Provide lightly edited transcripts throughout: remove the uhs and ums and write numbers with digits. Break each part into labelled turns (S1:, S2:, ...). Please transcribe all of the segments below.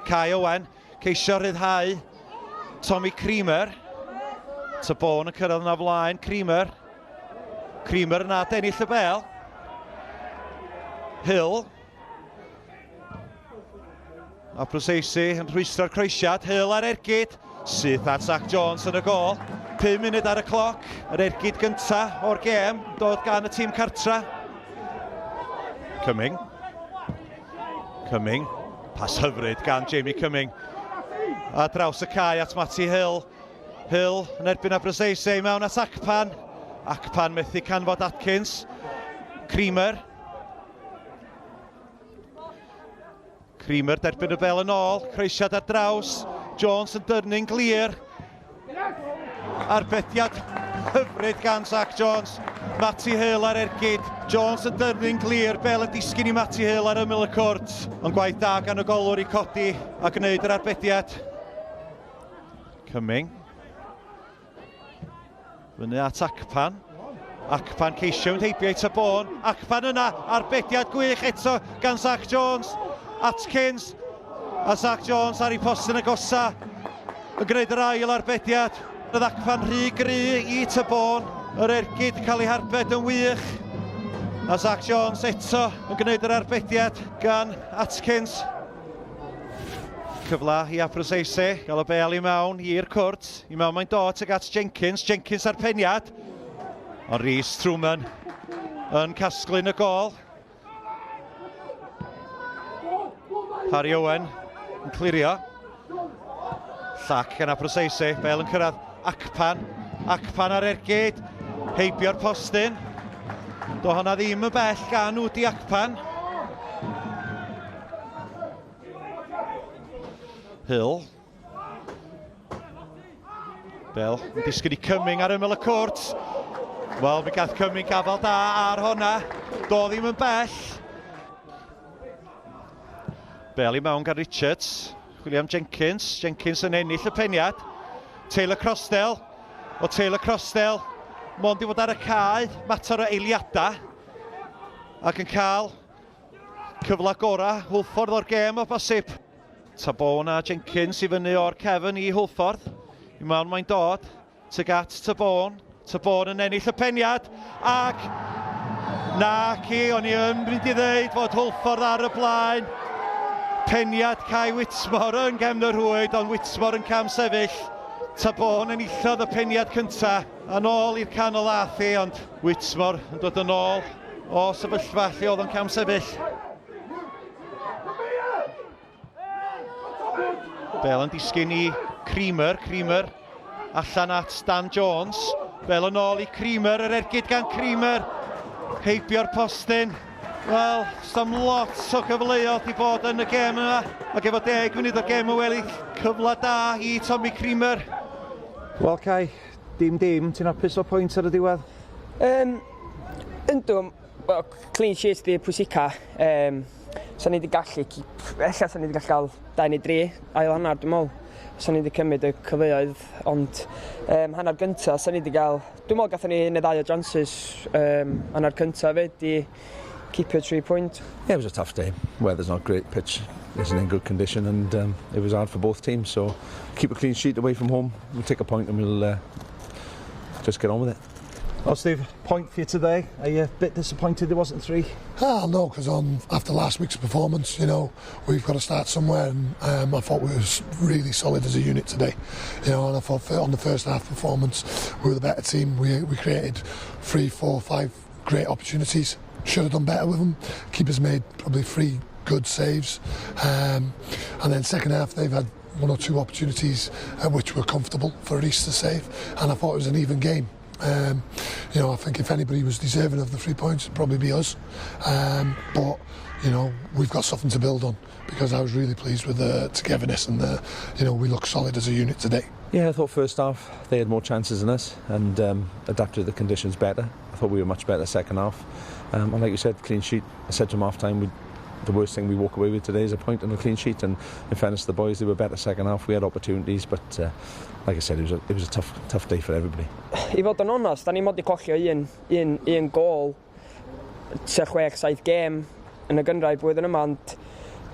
S1: Kai Owen, ceisio rhyddhau Tommy Creamer. Tabone yn cyrraedd yna flaen Creamer. Creamer yna adennill y bel. Hill. A Bruseisi yn rhwystro'r croesiad. Hill ar ergyd. Syth at Zach Jones yn y gol. 5 munud ar y cloc. Yr ergyd gynta o'r gêm. Dod gan y tîm cartra. Cumming. Cumming. Pas hyfryd gan Jamie Cumming. A draws y cae at Matty Hill. Hill yn erbyn Abruzzese mewn at Akpan. Akpan methu canfod Atkins. Creamer. Creamer derbyn y bel yn ôl, croesiad ar draws, Jones yn dyrnu'n glir. Arbediad hyfryd gan Zach Jones. Matty Hill ar ergyd. Jones yn dyrnu'n glir, bel yn disgyn i Matty Hill ar ymyl y cwrt. Ond gwaith da gan y golwr i codi a gwneud yr arbediad. Cumming. Fyny at Akpan. Akpan ceisio mynd heibio i Tabone. Akpan yna, arbediad gwych eto gan Zach Jones. Atkins a Zach Jones ar ei postyn agosa yn gwneud yr ail arbediad. Roedd Akpan rhy gry i Tabone. Yr ergyd cael ei harbed yn wych. A Zach Jones eto yn gwneud yr arbediad gan Atkins. Cyfle i Abruzzese gael y bel i mewn i'r cwrt. I mewn mae'n dod tuag at Jenkins. Jenkins ar peniad. Ond Rhys Truman yn casglu yn y gol. Harry Owen yn clirio. Llac gan Abruzzese. Bel yn cyrraedd Akpan. Akpan ar ergyd. Heibio'r postyn. Do hwnna ddim yn bell gan Udi Akpan. Hill. Bell yn disgyn i Cumming ar ymyl y cwrt. Wel, mi gath Cumming gafael da ar honna. Do ddim yn bell. Bell i mewn gan Richards. William Jenkins. Jenkins yn ennill y peniad. Taylor Crossdale. O Taylor Crossdale. Mond i fod ar y cae. Mater o eiliadau. Ac yn cael cyfle gorau Hwlffordd o'r gêm o bosib. Tabone a Jenkins i fyny o'r cefn i Hwlffordd. I mewn mae'n dod tuag at Tabone. Tabone yn ennill y peniad ac na ci, o'n i yn mynd i ddeud fod Hwlffordd ar y blaen. Peniad Kai Whitmore yn gefn y rhwyd, ond Whitmore yn cam sefyll. Tabone enillodd y peniad cyntaf. A nôl i'r canol ath hi, ond Whitmore yn dod yn ôl o sefyllfa lle oedd o'n cam sefyll. Bel yn disgyn i Creamer, Creamer allan at Dan Jones. Bel yn ôl i Creamer, yr ergyd gan Creamer. Heibio'r postyn. Wel, stam lot o gyfleoedd i bod yn y gêm yma. Ac efo 10 munud o'r gêm y weli, cyfle da i Tommy Creamer. Wel, Kai, dim dim, ti'n hapus o pwynt ar y diwedd?
S2: Yndw, well, clean sheet di pwysica. Sa ni wedi gallu, ella sa ni wedi gallu cael 2 neu 3 ail hanner, dwi'n meddwl. Sa ni wedi cymryd y cyfleoedd, ond hanner gyntaf, sa ni wedi cael... Dwi'n meddwl gathon ni un neu ddau o chances hanner cyntaf fyd i keep your 3 point.
S3: Yeah, it was a tough day. Weather's not great, pitch isn't in good condition, and it was hard for both teams. So keep a clean sheet away from home, we'll take a point and we'll just get on with it.
S1: Well, Steve, point for you today. Are you a bit disappointed there wasn't 3?
S4: No, because after last week's performance, we've got to start somewhere, and I thought we were really solid as a unit today. And I thought on the first half performance, we were the better team. We created 3, 4, 5 great opportunities. Should have done better with them. Keeper's made probably 3 good saves, and then second half they've had 1 or 2 opportunities which were comfortable for Rhys to save, and I thought it was an even game. I think if anybody was deserving of the 3 points, it'd probably be us. But we've got something to build on, because I was really pleased with the togetherness and we look solid as a unit today.
S3: Yeah, I thought first half they had more chances than us and adapted to the conditions better. I thought we were much better second half. And like you said, clean sheet. I said to them half time, the worst thing we walk away with today is a point and a clean sheet. And in fairness to the boys, they were better second half. We had opportunities, but like I said, it was a tough day for everybody.
S2: I fod yn onest, da ni mod i colli un gôl tua 6-7 gêm yn y gynghrair blwyddyn yma, ond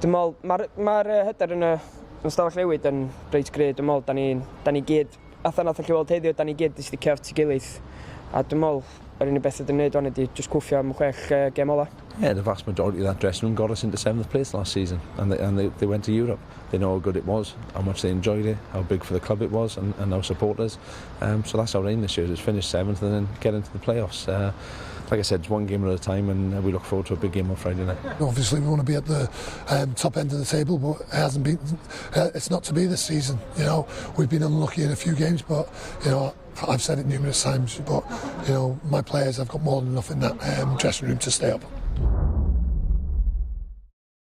S2: Dwi'n meddwl, mae'r ma hyder yn y stafell newid yn reit gry. Dwi'n meddwl, da ni gyd, atha nath chi weld heddiw, da ni gyd wedi sticio at ei gilydd. A dwi'n meddwl, yr unig beth ydyn ni'n neud ydy just cwffio am chwech gem ola.
S3: Yeah, the vast majority of that dressing room got us into seventh place last season, and they went to Europe. They know how good it was, how much they enjoyed it, how big for the club it was, and our supporters. So that's our aim this year, is finish seventh and then get into the playoffs. Like I said, it's one game at a time, and we look forward to a big game on Friday night.
S4: Obviously, we want to be at the top end of the table, but it hasn't been. It's not to be this season. We've been unlucky in a few games, but I've said it numerous times. But my players have got more than enough in that dressing room to stay up.